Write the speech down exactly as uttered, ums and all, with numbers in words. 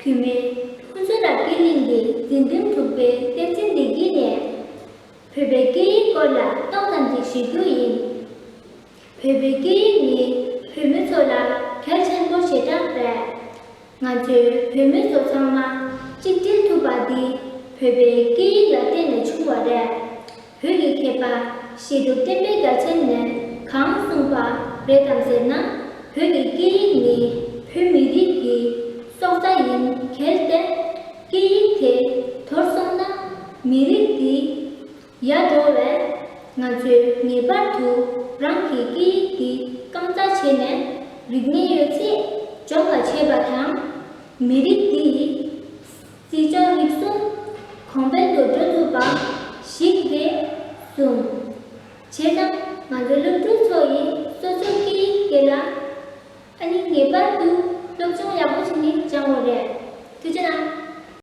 བུད་མེད་ཕུན་ཚོགས་རབ་རྒྱས་གླིང་གི་འཛིན་རིམ་དྲུག་པའི་དཔེ་མཚོན་འདི་གཉིས་ནས། བོད་པའི་སྐད་ཡིག་སྐོར་ལ་ཏོག་ཙམ་ཅིག་ཞུ་རྒྱུ་ཡིན། བོད་པའི་སྐད་ཡིག་ནི་བོད་མི་ཚོ་ལ་གལ་ཆེན་པོ་ཞེ་དྲག་རེད། ང་ཚོའི་བོད་མི་ཚོ་ཚང་མ་གཅིག་སྒྲིལ་ཐུབ་པ་འདི་བོད་པའི་སྐད་ཡིག་ལ་བརྟེན་ནས་བྱུང་བ་རེད། བོད་ཀྱི་མཁས་པ་བཤད་སྒྲུབ་བསྟན་པའི་རྒྱལ་མཚན་ནས་གང་གསུངས་པ་རེད་དམ་ཟེར་ན། བོད་ཀྱི་སྐད་ཡིག་ནི་བོད་མི་རིགས་ཀྱི་སྲོག་རྩ་ཡིན་གལ་ཏེ། སྐད་ཡིག་དེ་དོར་སོང་ན་མི་རིགས་འདི་ཡལ་འགྲོ་བས། ང་ཚོས་ངེས་པར་དུ་རང་གི་སྐད་ཡིག་འདི་རྐང་བཙུགས་བྱས་ནས་རིག་གནས་ཡོད་ཚད་སྦྱོང་བ་བྱེད་པ་དང་། མི་རིགས་འདི་ཡི་སྲིད་སྐྱོང་རིག་གསུམ་གོང་འཕེལ་དུ་འགྲོ་ཐུབ་པ་ཞིག་རེད་གསུངས། བྱས་ཙང་ང་ཚོ་སློབ་ཕྲུག་ཚོ་ཡིས་སོ་སོའི་སྐད་ཡིག་དེ་ལ་ཨ་ནི་ངེས་པར་དུ་སློབ་སྦྱོང་